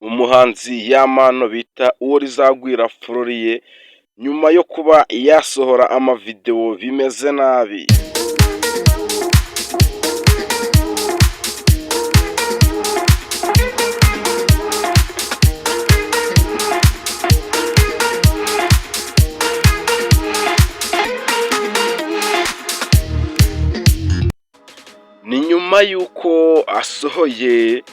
Umuhanzi Yampano bita Uworizagwira Florie, nyuma yo kuba yasohora amavidewo bimeze nabi. Ni nyuma y'uko asohoye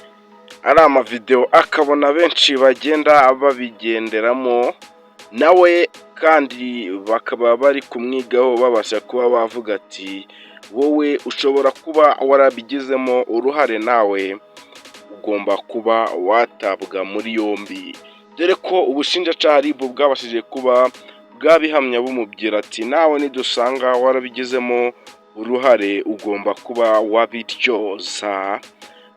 ari amavidewo, akabona benshi bagenda babigenderamo, nawe kandi bakaba bari kumwigaho, babasha kuba bavuga ati: "Wowe ushobora kuba warabigizemo uruhare, nawe ugomba kuba watabwa muri yombi", dore ko ubushinjacyaha RIB bwabashije kuba bwabihamya, bumubwira ati: "Nawe nidusanga warabigizemo uruhare ugomba kuba wabiryoza".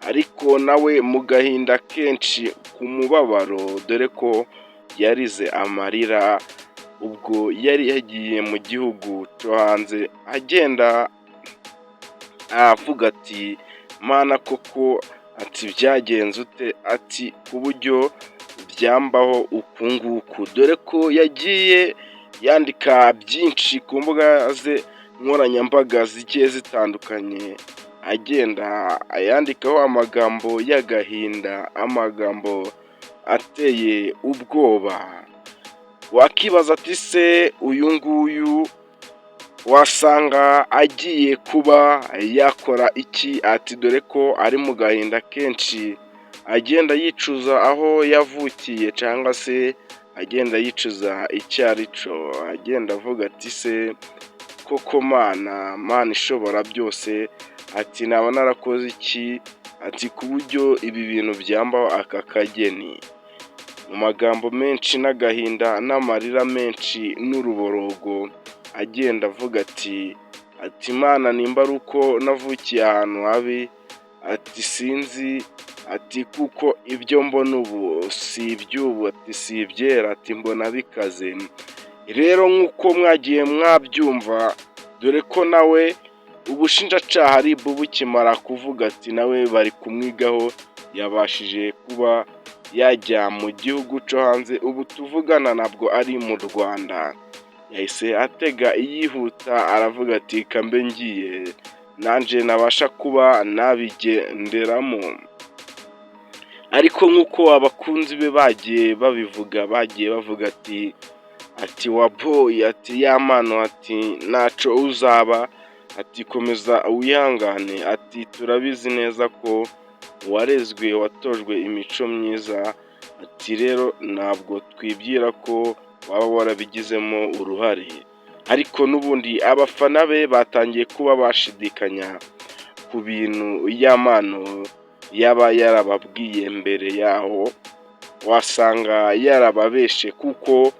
Ariko nawe mu gahinda kenshi, ku mubabaro, dore ko yarize amarira ubwo yari yagiye mu gihugu cyo hanze, agenda avuga ati: "Mana koko", ati: "Byagenze ute?", ati: "Ku buryo byambaho uku nguku?" Dore ko yagiye yandika byinshi ku mbuga ze nkoranyambaga zigiye zitandukanye, agenda ayandikaho amagambo y'agahinda, amagambo ateye ubwoba. Wakibaza ati: "Se uyu nguyu wasanga agiye kuba yakora iki?" Ati dore ko ari mu gahinda kenshi, agenda yicuza aho yavukiye cyangwa se agenda yicuza icyo ari cyo, agenda avuga ati: "Se koko Mana, Mana ishobora byose", ati: "Naba narakoze iki?", ati: "Ku buryo ibi bintu byambaho aka kageni?" Mu magambo menshi n'agahinda n'amarira menshi n'uruborogo, agenda avuga ati: "Mana, nimba ari uko navukiye ahantu habi", ati: "Sinzi", ati: "Kuko ibyo mbona ubu si iby'ubu", ati: "Si ibyera", ati: "Mbona bikaze". Rero nk'uko mwagiye mwabyumva, dore ko nawe ubushinjacyaha RIB bukimara kuvuga ati nawe bari kumwigaho, yabashije kuba yajya mu gihugu cyo hanze. Ubu tuvugana ntabwo ari mu Rwanda, yahise atega iyihuta, aravuga ati: "Kambe ngiye nanjye nabasha kuba nabigenderamo". Ariko nk'uko abakunzi be bagiye babivuga, bagiye bavuga ati: "Wa boy", ati: "Yampano", ati: "Ntacyo uzaba", ati: "Komeza wihangane", ati: "Turabizi neza ko warezwe, watojwe imico myiza", ati: "Rero ntabwo twibwira ko waba warabigizemo uruhare". Ariko n'ubundi abafana be batangiye kuba bashidikanya ku bintu Yampano yaba yarababwiye mbere yaho, wasanga yarababeshe, kuko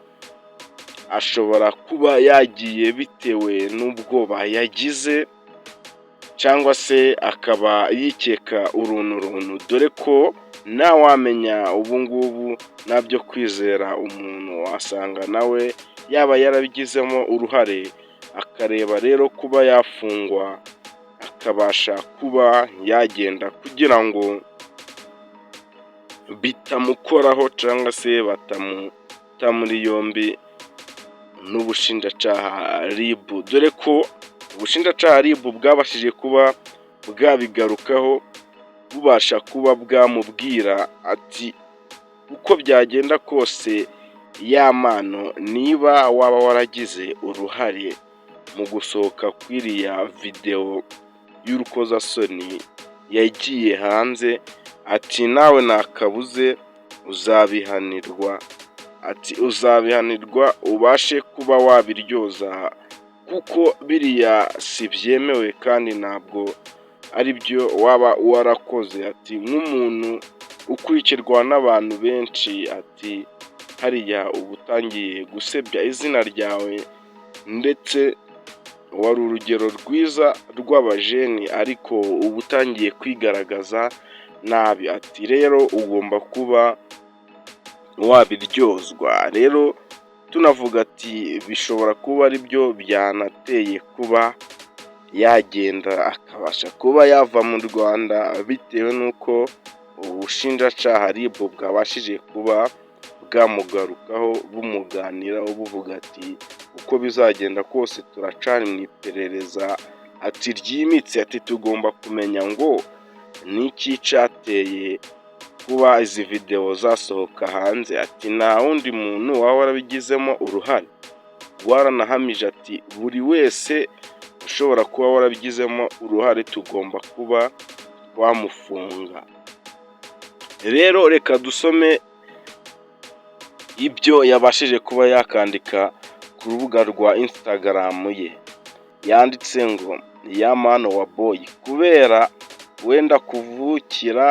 ashobora kuba yagiye bitewe n'ubwoba yagize cyangwa se akaba yikeka uruntu runtu, dore ko ntawamenya ubu ngubu ntabyo kwizera umuntu, wasanga nawe yaba yarabigizemo uruhare, akareba rero kuba yafungwa, akabasha kuba yagenda kugira ngo bitamukoraho cyangwa se batamuta muri yombi n'ubushinjacyaha RIB, dore ko ubushinjacyaha RIB bwabashije kuba bwabigarukaho, bubasha kuba bwamubwira ati: "Uko byagenda kose Yampano, niba waba waragize uruhare mu gusohoka kw'iriya videwo y'urukozasoni yagiye hanze", ati: "Nawe ntakabuze uzabihanirwa", ati: "Uzabihanirwa ubashe kuba wabiryoza, kuko biriya si byemewe kandi ntabwo ari byo waba warakoze", ati: "Nk'umuntu ukurikirwa n'abantu benshi", ati: "Hariya uba utangiye gusebya izina ryawe, ndetse wari urugero rwiza rw'abajeni, ariko uba utangiye kwigaragaza nabi", ati: "Rero ugomba kuba wabiryozwa". Rero tunavuga ati bishobora kuba ari byo byanateye kuba yagenda, akabasha kuba yava mu Rwanda bitewe n'uko Ubushinjacaha RIB bwabashije kuba bwamugarukaho, bumuganiraho, buvuga ati: "Uko bizagenda kose turacana mu iperereza," ati "ryimitse," ati "tugomba kumenya ngo ni iki cyateye kuba izi videwo zasohoka hanze," ati "nta wundi muntu waba warabigizemo uruhare." Rwaranahamije ati: "Buri wese ushobora kuba warabigizemo uruhare tugomba kuba twamufunga." Rero reka dusome ibyo yabashije kuba yakandika ku rubuga rwa Instagram ye. Yanditse ngo: "Yeah man, wa boy, kubera wenda kuvukira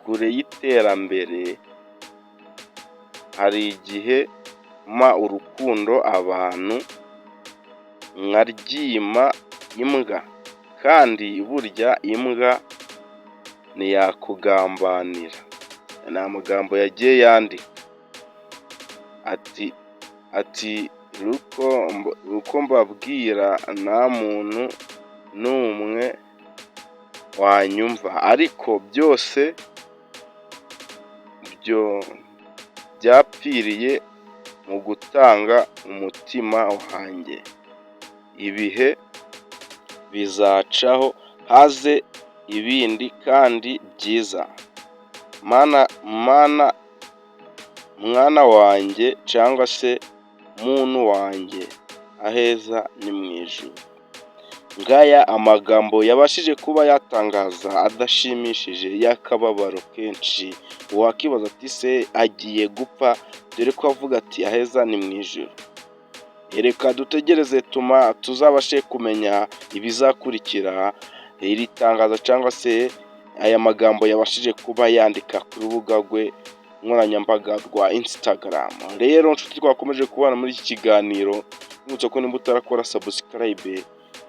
kure y'iterambere, hari igihe mpa urukundo abantu nkaryima imbwa, kandi burya imbwa ntiyakugambanira." Ni amagambo yagiye yandika, ati "Uko mbabwira nta muntu n'umwe wanyumva, ariko byose byo byapfiriye mu gutanga umutima wanjye. Ibihe bizacaho haze ibindi kandi byiza. Mana mana, mwana wanjye cyangwa se muntu wanjye, aheza ni mu ijuru." Ngaya amagambo yabashije kuba yatangaza adashimishije, y'akababaro kenshi. Wakibaza ati: "Se agiye gupfa?" Dore ko avuga ati: "Aheza ni mu ijuru." Reka dutegereze tuma tuzabashe kumenya ibizakurikira iri tangazo cyangwa se aya magambo yabashije kuba yandika ku rubuga rwe nkoranyambaga rwa Instagram. Rero nshuti twakomeje kubana muri iki kiganiro, nkwibutsa ko nimba utarakora subscribe,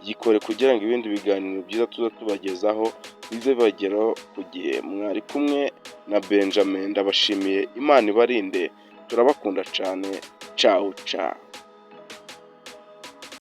yikore kugira ngo ibindi biganiro byiza tuza tubagezaho bize bibageraho ku gihe. Mwari kumwe na Benjamin, ndabashimiye, Imana ibarinde, turabakunda cyane, ciao ciao.